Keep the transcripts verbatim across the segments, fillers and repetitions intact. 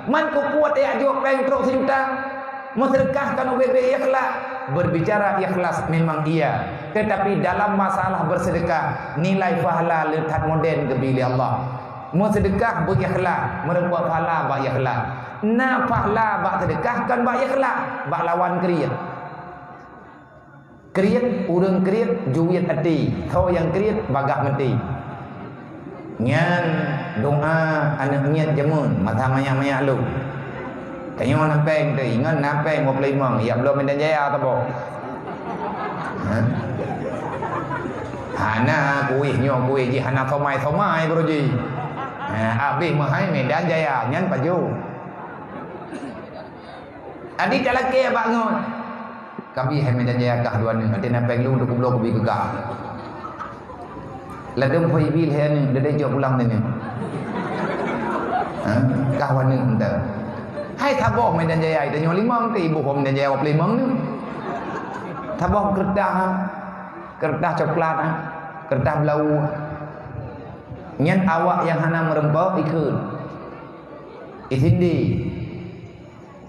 Man kupuet jak jok péng trok sijuta, meuseudeukah kan ubé-bé ikhlas. Berbicara ikhlas memang iya, tetapi dalam masalah bersedekah, nilai pahala le that modern geubri lé Allah. Meuseudeukah beu ikhlas, meureumpok pahala bak ikhlas. Na pahala bak seudeukah kon bak ikhlas, bak lawan kriet. Kriet, ureuëng kriet, juet até, tho nyang kriet, bagaih maté. Nyan doa aneuëk miet jameun, masa manyak-manyak lom. Tanyoe na péng teuh, ingat na péng dua puluh limong, jak bloe Medan Jaya saboh. Ha? Hana kuéh nyoe, kuéh jih hana somai-somai baroe jih. Ha, abéh meuhai Medan Jaya, nyan pajoh. Adik tak lakée bak ngon. Kabi hai Medan Jaya kah dua neuk, até na péng lôn teuh kubloe kubi keu kah. Ladôm phon ibil hai aneuk, dada jok pulang teuh neuk. Ha? Kah dua neuk entah. Hai saboh Medan Jaya, tanyoe limong teuh iboh Medan Jaya dua puluh limong neuk. Saboh keureutah, ha? Keureutah coklat, ha? Keureutah beulau. Nyan awak nyang hana meureumpok ikheun. Isindi.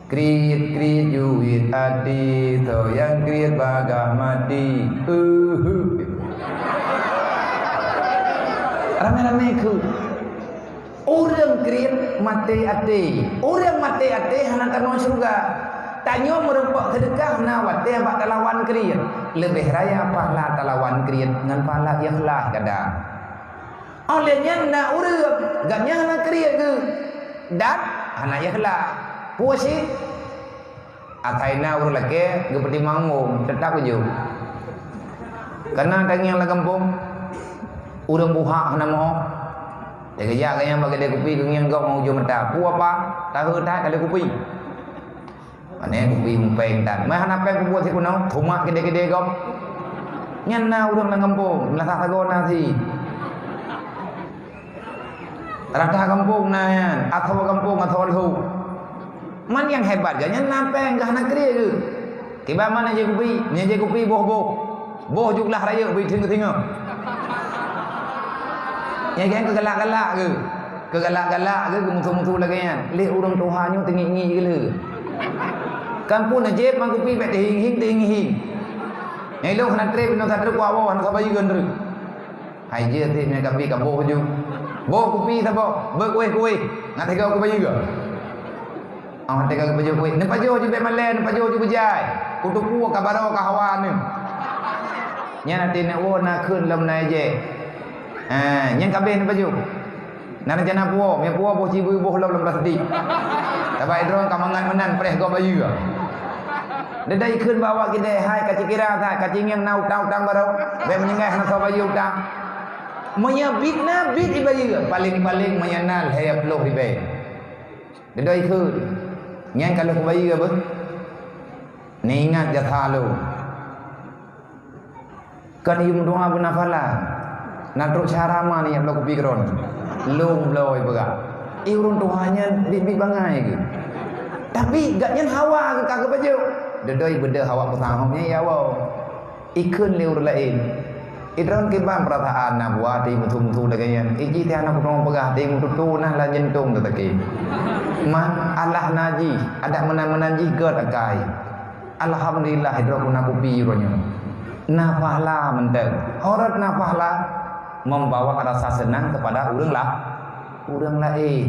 Kriet-kriet juet até, tho nyang kriet bagaih maté. Uhu. Ramé-ramé kheun. Ureuëng kriet maté até. Ureuëng maté até hana tanoh syeuruga. Tanyoe meureumpok seudeukah na watée bak talawan kriet. Leubeh raya pahala talawan kriet ngon pahala ikhlas gada. Óh lheueh nyan na ureuëng, gobnyan hana kriet geuh, dan hana ikhlas. Peue cit? Asai na ureuëng lakée geupeutimang ngom, teutap geujok. Kana tangieng lam gampông, ureuëng buhak hana meu'oh. Teukeujak gobnyan bak keudée kupi, geungieng gob ngon ujong mata. Peue apa? Tahe that ka lheueh kupi. Pane kupi muphom tan. Meuhana péng kubuet sikunoe, tumak kidée-kidée gob. Nyan na ureuëng lam gampông, meunasah sagoe na si. Rata gampông na nyan, asoe gampông, asoe lhok. Man nyang hebat geuh nyan na péng geuh hana kriet geuh. Kiban mana jih kupi, nyan jih kupi boh-boh. Boh juklah rayeuk beuitheung-theungoh. Nyang gen keugalak-galak geuh. Keugalak-galak geuh, geumusoh-musoh lagée nyan. Lé ureuëng tuha nyoe teungiek-ngiek geuh lé. Kan pun na jép man kupi bék teuhing-hing, teuhing-hing. Nyang ilong hana treb, inong satreb kuak woe, hana sabayeue geuh treuk. Hai jeuet teuh nyang kabi kaboh ju. Boh kupi saboh, beukuéh-kuéh. Ngat teuga kubayeue geuh. Awak teuka geupajoh kuéh, neupajoh ju bék malée, neupajoh ju beujai. Kuteupue ka baroe ka hawa neuh. Nyan até neuk woe na kheun lom na ejek. Ha, nyan ka abéh neupajoh. Na rencana puwoe, meupuwoe boh cibeue boh lom lam plastik. Sabab droe ka mangat meunan preh gob bayeue. Dedai kheun bak awak kidai, hai ka cikira that, ka cingieng na utang-utang baroe. Bék meunyeunggai hana soe bayeue utang. Meunyoe bit na bit ibayeue, paléng-paléng meunyoe na lhée ploh ribée. Dedai kheun, nyan ka lheueh kubayeue beuh. Neuingat jasa lôn. Kan yue meudoa beunafala. Na trok cara ma ni nyang bloe kupi keudroe. Lôn bloe peugah. Eh, ureuëng tuha nyan biet-biet bangai geuh. Tapi gobnyan hawa geuh ka geupajoh. Dedai beudôh awak peusahom nyan ya woe. Ikheun lé ureuëng laén. Idroe kiban peurasaan na buah teuh meusu-meusu lagée nyan. Iji teuh hana kutong peugah teuh meututoe nah lam jantong teuh sakét. Man alah na jih, adak meunan-meunan jih gét akai. Alhamdulillah, hidroe na kupi uroe nyoe. Na pahala mantong. Horot na pahala membawa rasa senang kepada ureuëng lah, ureuëng laén.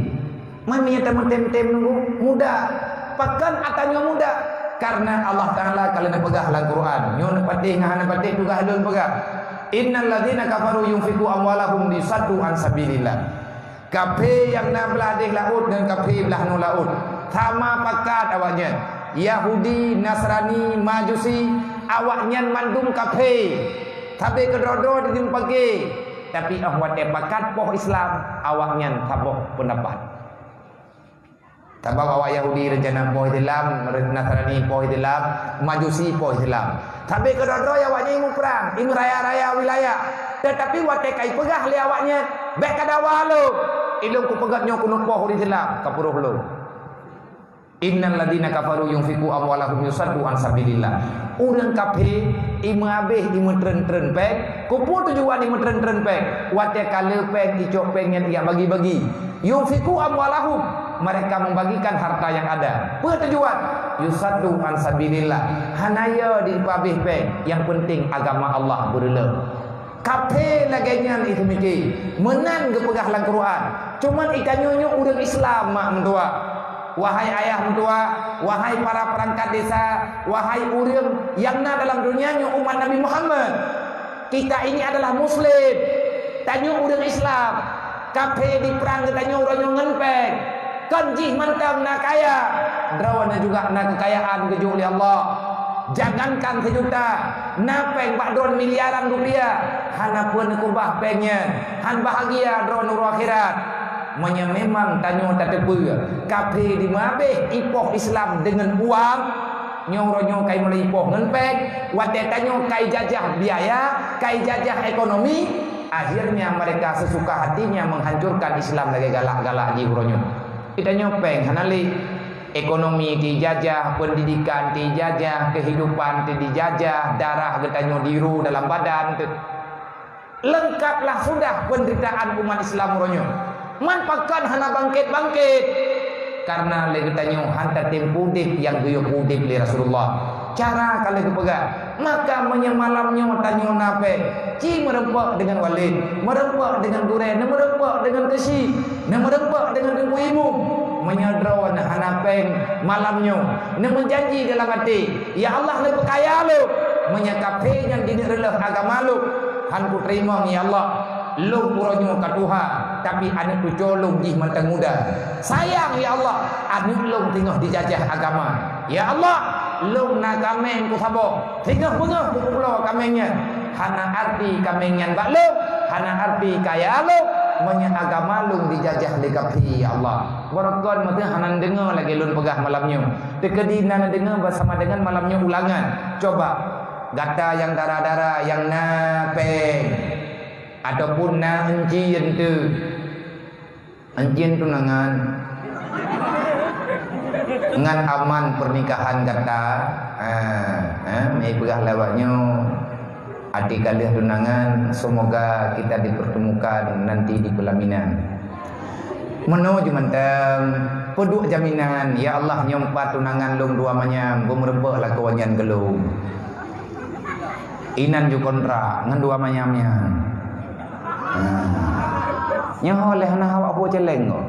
Man meunyoe tameutem-tem nunggu muda. Pakon ata nyoe muda? Karena Allah Taala ka lheueh neupeugah lam Quran. Nyoe neupatéh ngon hana patéh tugaih lôn peugah. Innal ladzina kafaru yunfiqu amwalahum lisaddu an sabilillah. Kafé nyang na blah déh laôt ngon kafé blah noe laôt, sama pakat awaknyan. Yahudi, Nasrani, Majusi, awaknyan mandum kafé. Sabe keudroe-droe di teumpat gé. Tapi óh watée pakat poh Islam, awaknyan saboh peundapat. Sabab awak Yahudi rencana poh Islam, Nasrani poh Islam, Majusi poh Islam. Sabe keudroe-droe awaknyan imeung prang, imeung raya-raya wilayah. Tetapi watée ka ipeugah lé awaknyan, bék ka dawa lom. Ilong kupeugah nyoe keuneuk poh ureuëng Islam, ka peuroh lom. Innal ladzina kafaru yunfiqu amwalahum yusaddu an sabilillah. Ureuëng kafé imeung abéh, imeung treun-treun péng, keupeue tujuan imeung treun-treun péng? Watée ka le péng, icok péng nyan ijak bagi-bagi. Yunfiqu amwalahum. Mereka membagikan harta yang ada. Peue tujuan? Yusaddu an sabilillah. Hana yo dipeuhabéh péng, nyang penting agama Allah beureuloh. Kaphé lagée nyan itu miki. Meunan geupeugah lam Quran. Cuman itanyoe nyoe ureuëng Islam mak meutuah. Wahai ayah meutuah, wahai para perangkat desa, wahai ureuëng nyang na dalam dunia nyoe umat Nabi Muhammad. Kita ini adalah muslim. Tanyoe ureuëng Islam. Kaphé diprang geutanyoe uroe nyoe ngon péng. Kon jih mantong na kaya, droeneuh juga na keukayaan geujok lé Allah. Jangankan seujuta, na péng bak droeneuh miliaran rupiah, hana peue neukeubah péng nyan, han bahagia droeneuh uroe akhirat. Meunyoe memang tanyoe tateupeue kaphé dimeuhabéh ipoh Islam deungon uang, nyoe uroe nyoe kai mulai ipoh ngon péng, watée tanyoe kai jajah biaya, kai jajah ekonomi, akhirnya mereka sesuka hatinya menghancurkan Islam lagée galak-galak jih uroe nyoe. Tanyoe péng hana lé, ekonomi dijajah, pendidikan dijajah, kehidupan dijajah, darah geutanyoe diru dalam badan teuh. Lengkaplah sudah penderitaan umat Islam uroe nyoe. Man pakon hana bangkét-bangkét? Karena lé geutanyoe han tatem udeb nyang geuyue udeb lé Rasulullah. Cara ka lheueh geupeugah, maka meunyoe malam nyoe tanyoe na péng, ci meureumpok deungon walét, meureumpok deungon gurée, neumeureumpok deungon keuchik, neumeureumpok deungon teungku imum. Meunyoe droeneuh hana péng malam nyoe, neumeujanji dalam até, "Ya Allah, neupeukaya lôn." Meunyoe kaphé nyan jineuk reuloh agama lôn, "Han kuteurimong, ya Allah, lôn uroe nyoe ka tuha, tapi aneuëk cucoe lôn jih mantong muda. Sayang, ya Allah, aneuëk lôn teungoh jijajah agama." Ya Allah, lôn na kaméng kusaboh, singoh beungoh kupeubloe kaméng nyan. Hana arti kaméng nyan bak lôn, hana arti kaya lôn, meunyoe agama lôn jijajah lé kaphé, ya Allah. Barokon meuteun hana neudeungoe lagée lôn peugah malam nyoe. Teukeudi na neudeungoe bersama dengan malam nyoe ulangan. Coba, gata nyang dara-dara nyang na péng ataupun na euncien teuh, euncien tunangan ngon aman pernikahan gata, ha, ha, meupeugah lawak nyoe, até ka lheueh tunangan, semoga kita dipertemukan nanti di pelaminan. Meunoe jih mantong, peuduek jaminan, "Ya Allah, nyoe pat tunangan lôn dua manyam, beumeureumpok lakoe nyan keu lôn." Inan ju kontrak ngon dua manyam nyan. Nah. Nyoe lé hana awak buet celeng kok.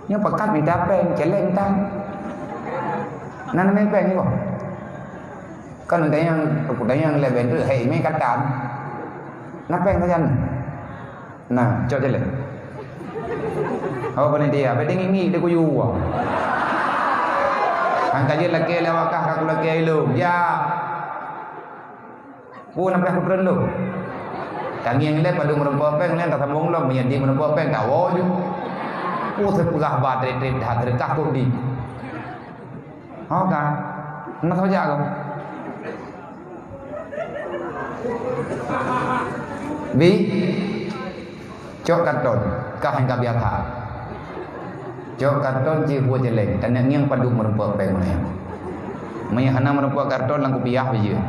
Nyoe pakat mita péng, celeng tan. Nan mé péng nyoe. Kan tanyong, tanyong lé ben tu, hei, mé katan. Na péng sajan. Nah, cok celeng. Oh, panitia, bèk ngieng-ngieng dikuyu. Angka jeuet lakèe lé wakah ka kulakèe ilôn. Ya. Peue na payah kutreun lôn. Tangieng lé padub meureumpok péng, lé tasambong lom, meunyo di meureumpok péng, tawoe ju. Peue teupeugah ba trép-trép that teureukah kok di. Ho ka. Na saja kok. Bi. Cok karton, kah nyang ka biasa. Cok karton ci buet jeleng, tangieng padub meureumpok péng meunan. Meunyo hana meureumpok karton lam kupiah beu jeuet.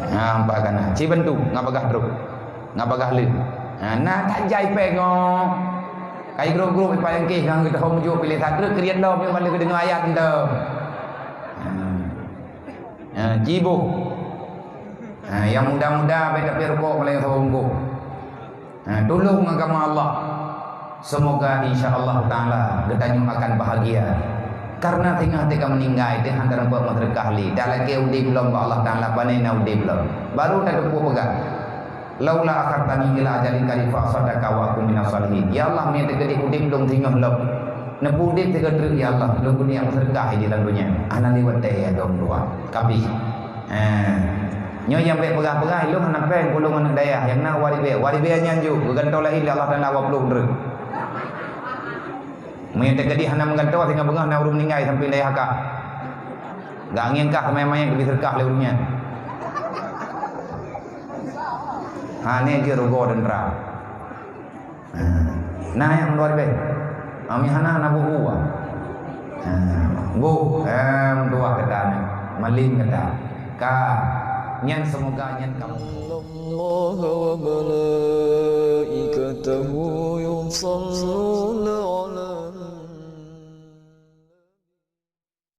Ha, empat kana. Ci bantu, ngat bagah trok. Ngat bagah lé. Ha, na that jai péng nyoe. Kai grup-grup ipayang keh ngon geudoh mujok piléh that trok kriet lom nyoe ban lé geudeungoe ayat nyoe. Ha. Ha, jiboh. Ha, nyang muda-muda bèk tapi rukok malah nyang saboh bungkôh. Ha, tulông agama Allah. Semoga insya Allah Taala geutanyoe akan bahagia. Karena singoh teuka meuninggai teuh hana teureumpok meuseudeukah lé. Talakèe udép lom bak Allah Taala, pane na udép lom. Baru tateupeue peugah. Laula akhartani ila ajalin qarib fa asaddaqa wa akun minas shalihin. Ya Allah, meunyo teukeudeh udép lôn singoh lom. Neupeu udép sigoe treuk, ya Allah, lôn keuneuk meuseudeukah di lam donya. Hana lé watèe ya dong dua. Kabeh. Ha. Nyoe nyang bèk peugah-peugah, ilôn hana péng, ulôn aneuk dayah, nyang na Waribèe. Waribèe nyan ju, geugantoe laén lé Allah Taala dua ploh treuk. Meunyo teukeudeh hana meugantoe, singoh beungoh na ureueng meuninggai sampéng dayah kah. Gak angén kah, manyét-manyét geubri seudeukah lé ureueng nyan. Ha, nyan jeuet rugoe dan tra. Ha. Na nyang luar biasa. Ami hana, hana bubu, ah. Ha. Bu, eh, meutuah gata ni. Malém gata. Ka. Nyan seumoga nyan ka muphom. إن الله وملائكته يصلون